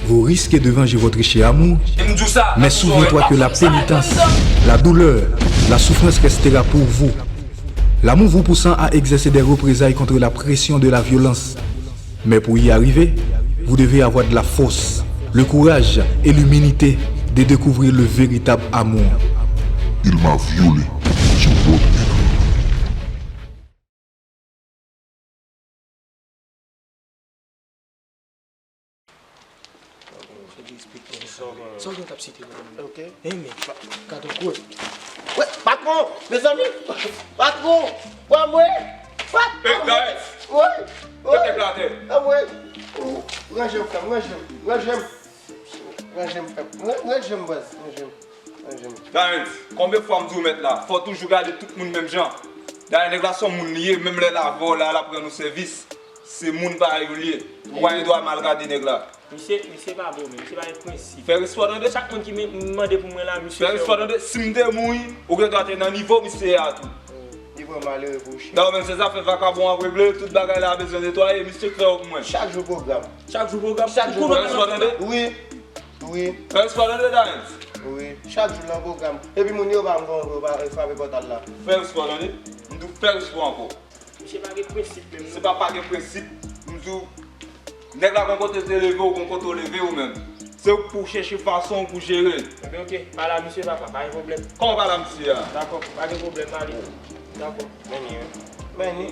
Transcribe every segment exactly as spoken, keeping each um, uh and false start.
Vous risquez de venger votre cher amour, mais souviens-toi que la pénitence, la douleur, la souffrance restera pour vous. L'amour vous poussant à exercer des représailles contre la pression de la violence. Mais pour y arriver, vous devez avoir de la force, le courage et l'humilité de découvrir le véritable amour. Il m'a violée sur votre écran. Sa w gen t ap site la? Ok. Enben, gade w gwo. Wè, patwon, mezanmi. Patwon, wè mwen. Patwon. Ey, Dayens. Wè, wè. Mete nèg la atè. Wè mwen. Ranje w, frè m, ranje m, ranje m. Ranje m, frè m. Ran-, ranje m, baz, ranje m. Ranje m. Dayens, konbyen fwa m di w mèt la, fò w toujou gade tout moun menm jan. Dayens, nèg la se yon moun li ye, menm lè l avè w la, l ap rann ou sèvis. Se moun parèy ou li ye. Ou pa gen dwa mal gade nèg la. Misye, misye pa bon menm, misye pa gen prensip. Fè respè w tande. Chak moun ki men-, mande pou mwen la, misye fè. Fè respè w tande. Si m te mouri, ou gen dwa te nan nivo misye a tou. Li pran malere pou chen. Dayè menm se zafè vakabon ap regle, tout bagay la bezwen netwaye, misye k fè yo pou mwen. Chak jou pwogram. Chak jou pwogram. Chak jou pwogram. Fè respè w tande. Wi. Wi. Fè respè w tande, Dayens. Wi. Chak jou nan pwogram. Epi moun yo pa konprann yo pa frape pòt la. Fè respè w tande. M di w fè respè w ankò. Misye pa gen prensip menm non. Se pa pa gen prensip, m di w, nèg la gon kote te leve w, gon kote w leve ou menm. Se ou k pou chèche fason ou pou jere l. Enben, ok, pale a misye papa, pa gen pwoblèm. Kòman pale a misye a? Dakò, pa gen pwoblèm, ale. Dakò. Mèni, wi. Mèni.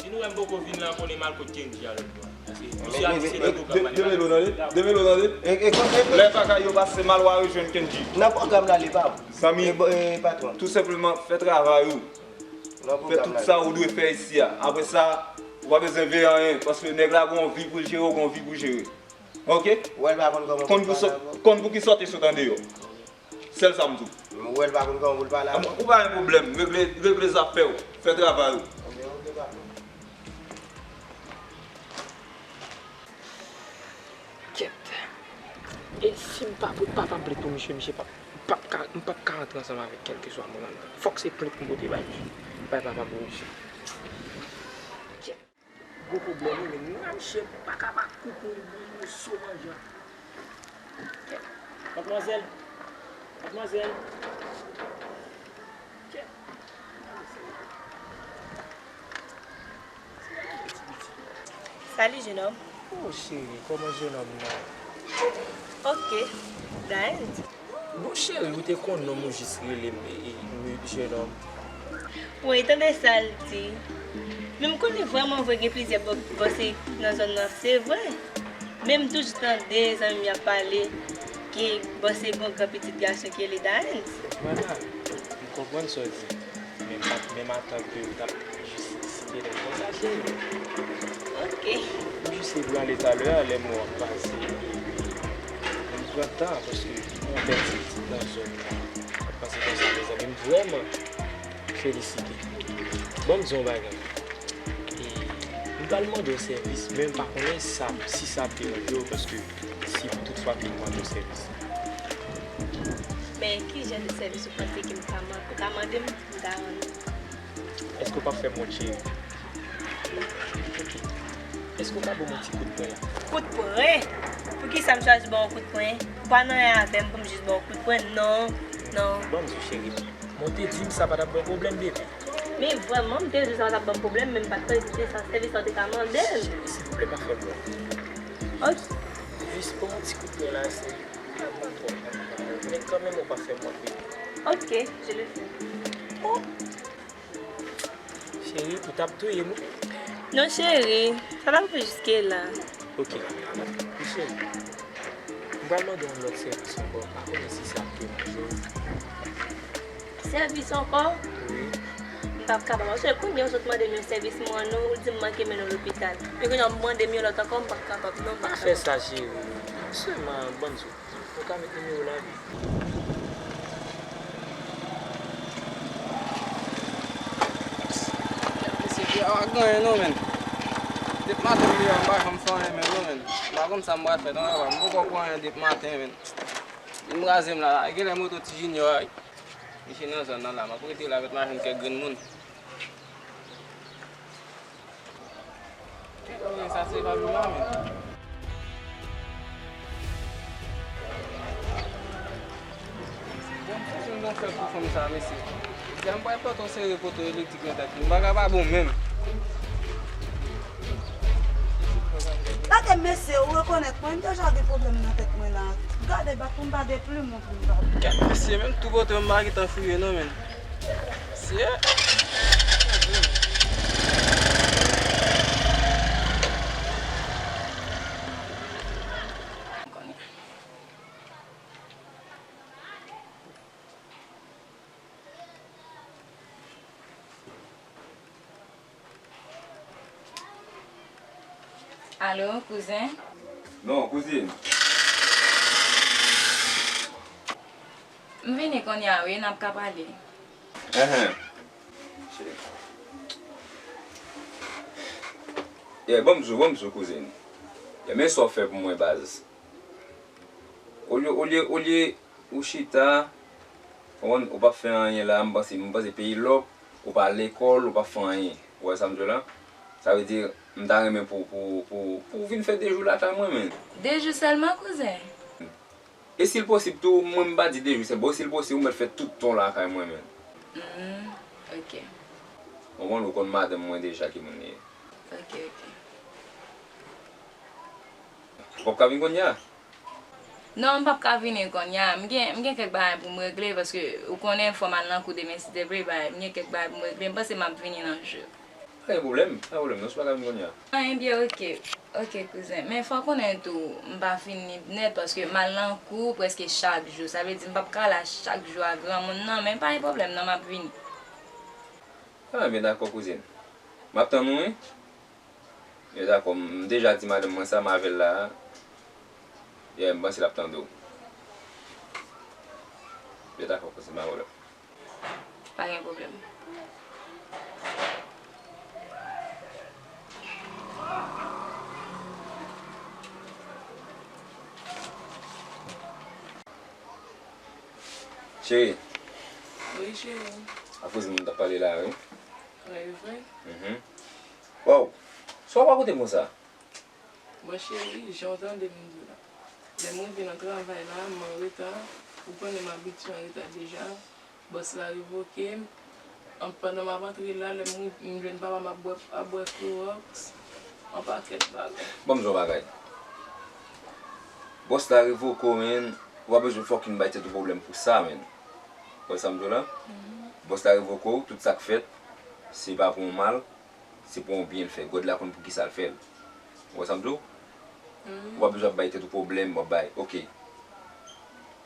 Si nou wè m poko vin la, konnen m al kot Kenji a lòt bò. Paske misye a di se nan pwogram la. De melo tande, de melo tande. E, e, e, lè bagay yo pase mal, w a rejwenn Kenji. Nan pwogram la, li pa. Zanmi, e, bo-, e, patwon. Tou senpleman, fè travay ou. Fè tout sa ou dwe fè isi a. Apre sa, ou pa bezwen veye anyen, paske nèg la gon vi pou l jere, ou gon vi pou jere. Ok? Wè l pa konn kòman pou l pale avè w. Konn pou ki sòti sot andeyò. Sèl sa m di w. Wè l pa konn kòman pou l pale avè w. Ou pa gen pwoblèm, regle, regle zafè w, fè travay ou. Ok, ok, patwon. Kèt. E si m pa voye papa m plent pou misye, misye p ap, m p ap ka, m p ap ka antre ansanm avèk kèlkeswa moun anndan. Fòk se plent m pote bay misye. Bay papa m pou misye. Kèt. Gwo pwoblèm wi, men nan misye pa ka pa koukou yon bon moso manje. Kèt. Madmwazèl. Madmwazèl. Kèt. Salut, jeune homme. Oh, cheri, kòman jennonm nan? Ok, Dayens. Bon, cheri, ou te konn non m, ou jis rele m, e, e, jennonm. Wi, tande sa l di. Men m konnen vrèman vre gen plizyè bò-, bòsè nan zòn nan, se vre. Men m toujou tande zanmi m y ap pale ke bòsè gon gran pitit gason ki rele Dayens. Vwala, m konprann sa w di. Men m pa t menm atann ke w t ap jis site non m konsa, cheri. Ok. M jis te prale talè a, lè mo ap pase, epi m pran tan, paske yon bèl ti pitit nan zòn nan ap pase konsa, mezanmi, m vrèman felisite. Bon, m di yon bagay. E, m pral mande w sèvis, men m pa konnen sa, si sa ap deranje w, paske si toutfwa ke m mande w sèvis. Men ki jan de sèvis ou panse ke m ka man-, ou ka mande m? M ta renmen. Èske w p ap fè m wont, cheri? Ok. Èske w ka ban m yon ti kout pwen la? Kout pwen? Poukisa m chwazi ba w yon kout pwen? Ou pa nan anyen avè m pou m jis ba w kout pwen? Non, non. Ban m di w, cheri. Men w te di m sa pa t ap ban w pwoblèm, bebe. Men vrèman, m te di w sa pa t ap ban m pwoblèm, men m pa t panse se sa sèvis la w te ka mande m. Cheri, silvouplè, pa fè m wont. Ok. Jis ban m yon ti kout pwen la, cheri. Men kanmenm ou pa fè m wont, bebe. Ok, je le fais. Oh! Cheri, ou t ap touye m wi. Non, cheri, sa pa rive jiske la. Ok. Wi, cheri. M pral mande yon lòt sèvis ankò. M pa konnen si sa ap deranje w. Sèvis ankò? Wi. M p ap kapab. Paske kounye a ou sot mande m yon sèvis, mwen non, ou di m manke mennen w lopital. Men kounye a ou mande m yon lòt ankò, m p ap kapab non, m p ap kapab. Pa fè sa, cheri. Sèlman, ban m di w. Ou ka met nimewo w la, wi. Mesye, pye a pa gen anyen non, menn. Depi maten m deyò, m pa janm fè anyen menm non, menn. M pa konn sa m pral fè non, papa. M poko pran anyen depi maten, menn. Li kraze m la, la. Genlè moto Ti Junior a, wi. Misye nan zòn nan la. M ap rete la, mèt m al jwenn kèk grenn moun. Kèt, men sa se pa nou la, men. Mwen fè pou fanm sa, mesye. Deja m pral pran yon seri poto elektrik nan tèt li. M pa ka pa bon menm. Gade, mesye, ou rekonèt mwen, m deja gen pwoblèm nan tèt mwen la. Gade, bat pou m pa gen plim, non, pou m pa. Gade, mesye, menm tou poto m pa gentan fouye, non, men. Mesye. Alo, kouzen? Non, kouzin. M vini kounye a, wi, n ap ka pale. Enhen. Cheri. Yeah, ban m di w, ban m di w, kouzin. Yeah, men sa w fè pou mwen, baz. Olye, olye, olye ou chita, ou konprann, ou p ap fè anyen la, m panse, m panse peyi lòk, ou pa lekòl, ou p ap fè anyen. Ou wè sa m di w la? Sa vle di, m ta renmen pou, pou, pou, pou w vin fè de jou lakay mwen, men. De jou sèlman, kouzen? E si l posib tou, mwen m pa di de jou sèlman, bon, si l posib, ou mèt fè tout tan w lakay mwen, men. Hmm, ok. Ou konprann, ou konn madanm mwen deja ki moun li ye. Ok, ok. Ou p ap ka vin kounye a? Non, m p ap ka vini kounye a. M gen, m gen kèk bagay pou m regle, paske ou konnen fò m al nan kou demen, si te vle, bagay, m gen kèk bagay pou m regle. M panse m ap vini nan jou. Pa gen pwoblèm, pa gen pwoblèm, non, si w pa ka vin kounye a. Ebyen, ok, ok, kouzen. Men fò w konnen tou, m pa vini nèt, paske m al nan kou prèske chak jou. Sa vle di, m p ap ka la chak jou a granmoun nan, men pa gen pwoblèm, non, m ap vini. Ah, men dakò, kouzin. M ap tann ou, wi. Yo dakò, m deja di madanm mwen sa, m avè l la a. Yeah, m panse l ap tande w. Yo dakò, kouzin, pa pwoblèm. Pa gen pwoblèm. Cheri. Wi, cheri. A kouzin mwen t ap pale la, wi. Wi, vre? Mhm. Waw! Sa w pa koute m konsa? Bon, cheri, jan w tande m di w la. Lè m rive nan travay la, m anreta. Ou konnen m abitye anreta deja. Bòs la revoke m. An, pandan m ap antre la, lè m, m jwenn papa m ap bwè, ap bwè klowòks. Yon pakèt bagay. Ban m di w yon bagay. Bòs la revoke w, men, ou pa bezwen fucking bay tèt ou pwoblèm pou sa, men. Ou wè sa m di w la? Mhm. Bòs la revoke w, tout sa k fèt, se pa pou yon mal. Se pou yon byen l fè. God la konn poukisa l fè l. Ou wè sa m di w? Wi. Ou pa bezwen ap bay tèt ou pwoblèm, w ap bay. Ok.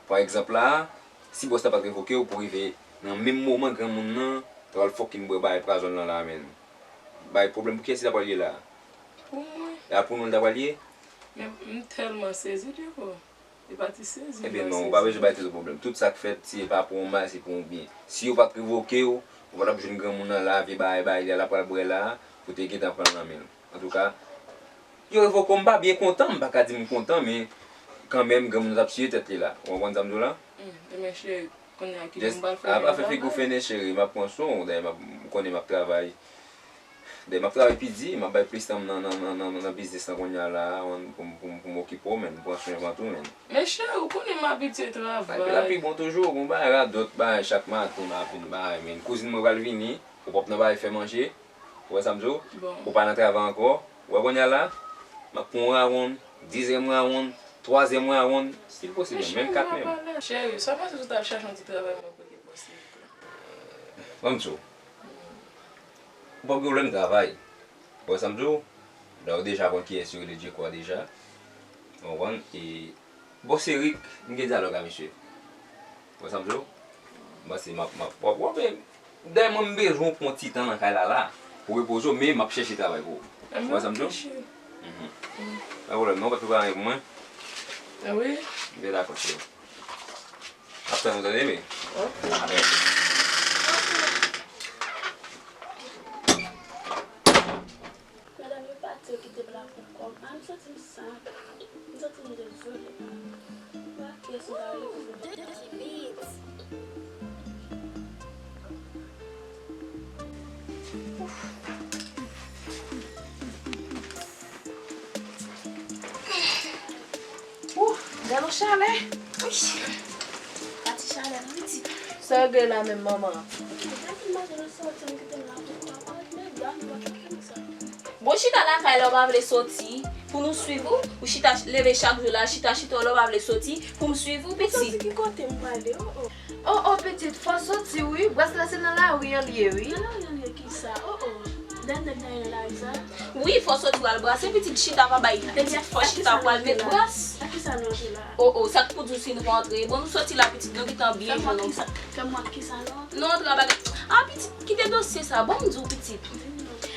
Pa egzanp la, si bòs la pa t revoke w pou rive nan menm moman granmoun nan ta pral fucking bwè bagay pwazòn nan la, menn. Bay pwoblèm pou kiyès li ta pral ye la? Pou mwen. E a pou nou li ta pral ye? Men m tèlman sezi, Djeko. Li pati sezi. Ebyen non, ou pa bezwen bay tèt ou pwoblèm. Tout sa k fèt, si e pa pou yon mal, se pou yon byen. Si yo pa t revoke w, ou pa t ap jwenn granmoun nan la, vye bagay, bagay li a, l ap pral bwè la, pou te gentan pran l nan men l. Antouka, yo revoke w, m pa byen kontan, m pa ka di m kontan, men kanmenm, granmoun nan t ap tiye tèt li la. Ou konprann sa m di w la? Hmm, ebyen, cheri, kounye a, ki jan m pral fè la? Just, a pa fè figi w fennen, cheri, m ap pran swen w, dayè m ap, m konnen m ap travay. Dayè, m ap travay pi di, m ap bay plis tan m nan, nan, nan, nan, nan biznis lan kounye a la, pou m, pou m, pou m okipe w, men m pran swen vant ou, men. Men cheri, ou konnen m abitye travay. Bagay la pi bon toujou, gon bagay radòt, bagay chak maten, m ap vin bagay, men kouzin mwen pral vini, ou p ap nan bagay fè manje, ou wè sa m di w? Bon. Ou pa nan travay ankò, ou wè kounye a la, m ap pran yon rawonn, dezyèm rawonn, twazyèm rawonn, si l posib, menm kat menm. Men cheri, m pa pale. Cheri, sa panse si w t al chache yon ti travay mwen kote bòs la? Ban m di w. Ou p ap gen pwoblèm travay. Ou wè sa m di w? La ou deja konn kiyès yo rele Djeko a deja. Ou konprann? E bòs Erik, m gen dyalòg a misye. Ou wè sa m di w? M panse m ap, m ap, w ap, w ap, dayè mwen m bezwen w pou yon ti tan nan kay la la. Pou repoze w, men m ap chèche travay pou ou. Ou wè sa m di w? Mhm. Pa pwoblèm non, ou pa t prepare anyen pou mwen? Wi. M te dakò, cheri. Ap tann ou tande, men. Ok. Madanm, yo pati, yo kite m la pou kò m. Ah, m santi m sa. M santi m dezole. Wa kiyès m ta rele pou m. Ouh, gade yon chalè. Wi. Pati chalè nan Ayiti. Sa w gen la menm, manman? Depi maten nou soti, nou kite m la pou twa mwa, men la nou pa ka fè sa. Bon, chita lakay la, ou pa vle soti pou nou swiv ou? Ou chita ch- leve chak jou la, chita, chita, ou la, ou pa vle soti pou m swiv ou, pitit? Soti ki kote m prale? Oh, oh. Oh, oh, pitit, fò soti, wi. Bras la se nan lari an l ye, wi. Nan lari an l ye kisa? Oh, oh. Lè nèg nan nan lari sa? Wi, fò soti w al brase, pitit, chita pa bay pitit, fò chita pou al met bras. A kisa nou antre la? Oh, oh, sa k pou di w si nou pa antre? Bon, nou soti la, pitit, nou gentan byen jwenn nou. Fè m wè kisa nou antre. Nou antre a bagay. Ah, pitit, kite dosye sa, ban m di w, pitit.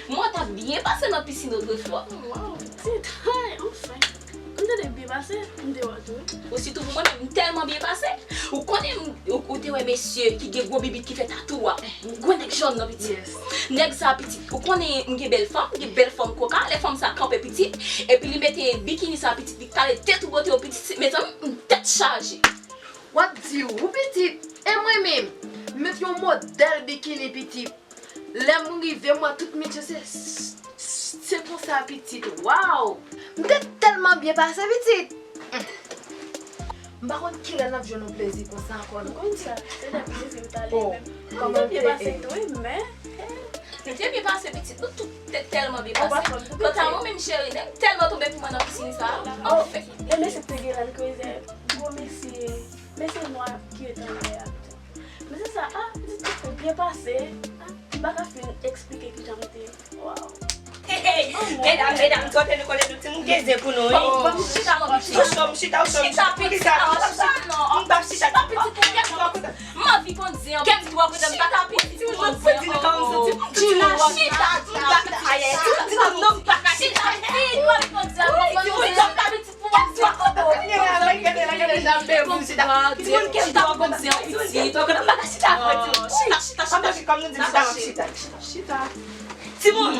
Mwen t ap byen pase nan pisin otrefwa. Waw, pitit, hey, anfen. M tande byen pase, m te wè tou. Ou sitou pou mwen menm, m tèlman byen pase. Ou konnen m, ou, ou te wè mesye ki gen gwo bibit ki fè tatou a. Gwo nèg jòn nan pitit. Nèg sa pitit. Ou konnen m gen bèl fòm, m gen bèl fòm koka, lè fanm sa kanpe pitit, epi li mete bikini sa pitit, li kale tèt ou bote yo pitit, mezanmi, m tèt chaje. W ap di ou pitit, e mwen menm, m met yon modèl bikini pitit. Lè m rive, m wè tout mesye se, se konsa pitit. Waw! M te tèlman byen pase pitit. M pa konn kilè n ap jwenn yon plezi konsa ankò, non. Ou konn sa, se de plezi ou t ale menm. M te byen pase tou, wi, men. M te byen pase pitit, nou tout te tèlman byen pase. Kanta mwen menm cheri, nèg tèlman tonbe pou mwen nan pisin sa. Anfen. E mesye k te gen la, l kweze, gwo mesye, mesye nwa ki ret anlè a. Mesye sa, ah, pitit, ou byen pase. Ah, m pa ka fin eksplike kijan m te. Waw. Hey, hey, medam, medam, kote nou, kote nou, timoun gen zen pou nou, wi. Ban m chita, ban m chita. Ou cho, m chita, ou cho, m chita, pitit, chita, chita, non. M p ap chita. Chita, pitit, ou kèt twò kote. M anvi kondui an, pitit, twò kote, m pa ka pitit, timoun, pitit, kòm m santi m chita, chita, chita, chita, chita, non, m pa ka chita, pitit, m anvi kondui an, pitit, timoun, kòm ta pitit. Timoun,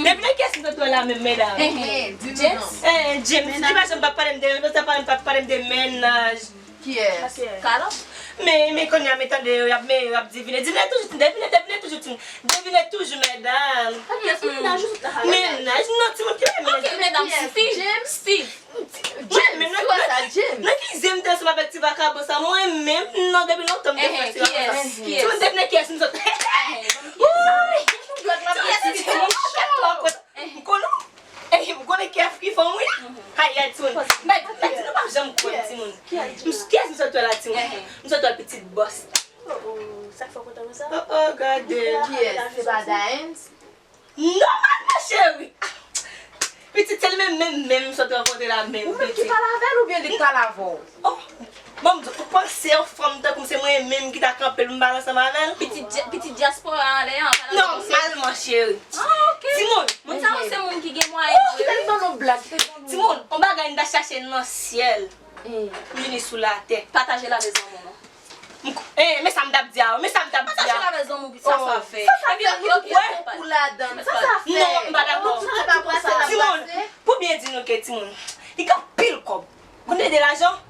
depi nan kiyès m sot wè la menm, medam? James. Eh, James, di pa janm p ap pale m de, pa pale m, p ap pale m de mennaj. Kiyès? Kalo? Men, men kounye a, men tande yo, y ap, men yo ap divine. Divine toujou, divine, divine toujou, divine toujou, medam. Mennaj, non, timoun ki mennaj. Ok, medam, Steve, Steve. Mwen menm, nan ki zen m te ansanm avèk ti vakabon sa? Mwen menm, non, depi lontan m te fè ti vakabon sa. Timoun, devine kiyès m sot. Wouy! M konnen, m konnen kiyès ki fè m, wi. Ayay, timoun. Mèt, mèt, nou p ap janm kwè m, timoun. Kiyès m sot wè la, timoun? M sot wè pitit bòs. Oh, oh, sa k fè w kontan konsa? Oh, oh, gade. Kiyès? Se pa Daens? Nòmalman, cheri. Pitit, se li menm, menm, menm, m sot rankontre la menm, pitit. Ou menm ki pale avè l oubyen li k pale avè w? Oh, bon, m di, ou panse yon fanm tankou m, se mwen menm ki ta kanpe l pou m pale ansanm avè l? Pitit dya-, pitit dyaspora anlè an, pale avè w. Nòmalman, cheri. Ah, ok. Timoun. Moun sa yo se moun ki gen mwayen vre, wi. Kite l ban nou blag, kite l ban nou. Timoun, yon bagay m ta chache nan syèl. M vini sou latè. Pataje l avè zanmi w, non. M k-, eh, men sa m t ap di a, men sa m t ap di a. Pataje l avè zanmi w, sa sa fè? Sa sa fè? Ebyen, ok, ok, ok. Ou ladan. Sa sa fè? Non, m pa dakò. Timoun, pou byen di nou ke timoun, li gen anpil kòb. Ou tande de lajan?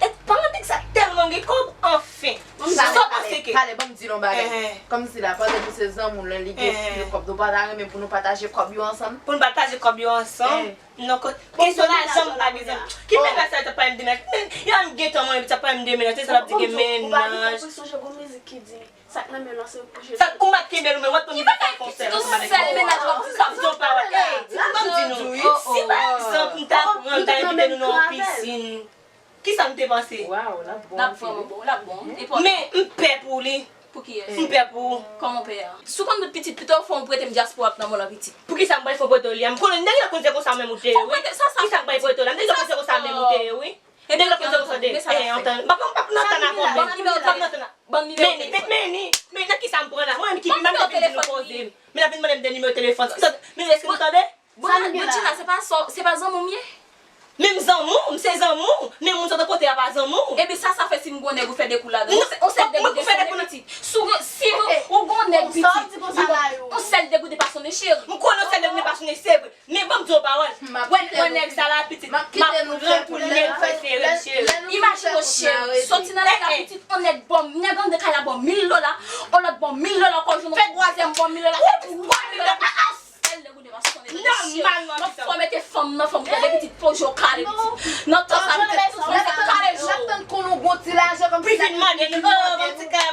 E paran nèg sa tèlman gen kòb, anfen. Sa w panse ke? Pale, ban m di l yon bagay. Kòmsi la, pandan nou se zanmi w, lè li gen pil kòb, nou pa ta renmen pou nou pataje kòb yo ansanm? Pou nou pataje kòb yo ansanm? Non, kesyon lajan m pa gen zanmi. Ki mennaj sa yo t ap pale m de mennaj? Men, y a m gen tan mwen, epi t ap pale m de mennaj, se sa l ap di gen mennaj. Ou pa gen konpreksyon, jan gon mizik ki di, sa k nan men w lan se pou jete. Sa ou mat kenbe l ou menm, w ap pran mizik sa konsèy. Ou sèl mennaj w ap di sa. M ap di yon pawòl. Ey, timoun, ban m di nou. Si pa egzanp, m ta pran l, ta envite nou nan yon pisin. Kisa m te panse? Waw, l ap bon. L ap vrèman bon, l ap bon. Men, m pè pou li. Pou kiyès? M pè pou ou. Kòman w pè a? Si w konn tout pitit, pito w fè yon prete m dyaspora k nan men w lan pitit. Poukisa m pral fè yon prete w li a? M konnen nèg la konn se konsa menm ou te ye, wi. Kisa m pral prete w la? M te di w konn se konsa menm ou te ye, wi. Nèg la konn se konsa w te ye. Eh, antann. M p ap, m p ap nan tan a konbyen. M p ap nan tan a. Ban m nimewo telefòn. Men, men, men, men nan kisa m pran la? Mwen menm ki, m pa menm vin di nou koze. Men l ap vin mande m de nimewo telefòn. Men èske nou tande? Bon, Djina, se pa sa, se pa zanmi w m ye? Menm zanmi w, m se zanmi w, men moun sa w te pote a pa zanmi w. Epi sa sa fè si m gon nèg ou fè de kou ladan l? On sèl degoute pa sonnen pitit. Si w gon nèg pitit, on sèl degoute pa sonnen cheri. M konnen on sèl degoute pa sonnen, se vre. Men ban m di w pawòl. Wè, wè nèg sa la pitit. M ap pran l pou nèg prefere l cheri. Imajine w cheri, soti nan lakay pitit, on nèg ba w, nèg anndan kay la ba w mil dola, on lòt ba w mil dola, ankò jwenn on twazyèm ba w mil dola, fè twa mil dola. Sèl degoute pa sonnen. Nòmalman, pitit. Fò mete fanm nan fanm, tande pitit, poze w kale pitit. Nan tan sa pitit, tout fanm se kale jou. N ap tann konn ou gon ti lajan kòmsi. Pi vin mande nou, oh, bon ti kay la,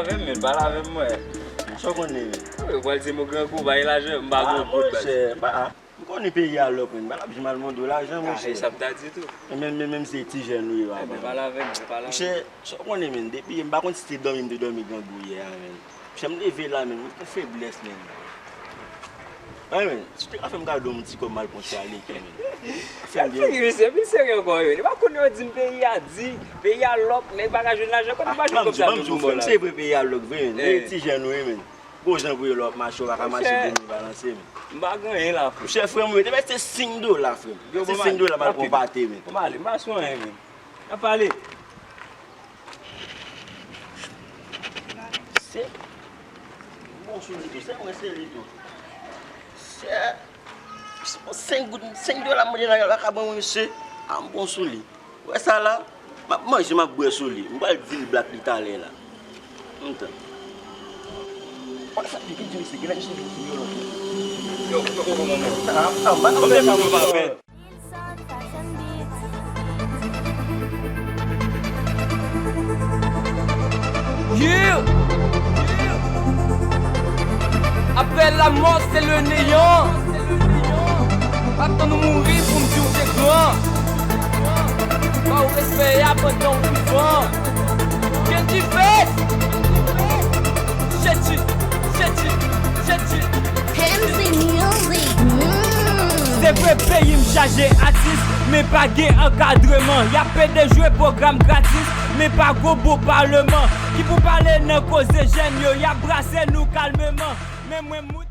avè m, men pale avè m, mwen. Sa w konnen, men? Ou pral di m ou grangou, bay lajan, m pa gen yon goud, baz. Monchè, pa, m konnen peyi a lòk, men m pa t ap janm al mande w lajan, monchè. E sa m ta di tou. Men, men, men, menm se ti jèn ou ye, papa. Pale avè m, pale avè m. Monchè, sa w konnen, men, depi, m pa konn si se dòmi m te dòmi grangou yè a, men. Monchè, m leve la, men, m gon feblès, men. Wi, men, si w te ka fè m kado yon ti kòb m al pran ti aleken, men. Fè m byen. Figi misye vin serye ankò, wi. Li pa konn yo di m peyi a di, peyi a lòk, nèg pa ka jwenn lajan, kote m pa jwenn kòb sa tou pou mò la. Se vre peyi a lòk vre, men. Men ti jèn ou ye, men. Gwo jan pou yo lè w ap mache, w pa ka mache de men balanse, men. M pa gen anyen la, frè. Monchè, frè m, mwen te mèt se senk dola, frè m. Se senk dola m al pran pate, men. Kòman ale? M pa sou anyen, men. N ap pale. Se bon sou li tou, se mwen se li tou. Se senk goud, senk dola m mande nan la ka ban mwen, mesye. A, m bon sou li. Ou wè sa la? M ap manje, m ap bwè sou li. M pral di l blak li talè la. M tann. Ou sa di ki di misye, gen lè misye vin sou yo lòt. Yo, yo, yo, yo, yo. Sa, a, a, m pa nan fè sa, mwen pa fè. Yeah! Après la mort, c'est le néant. Atann nou mouri pou m di w te gran. Ba w respè a pandan w vivan. Kendy Face! Jedi, jedi, jedi. Kendy Music. Mm. Se vre peyi m chaje atis, men pa gen ankadreman. Y ap pede jwe pwogram gratis, men pa gwo bo paleman. Ki pou pale nan koze jèn yo, y ap brase nou kalmeman. Men mwen mout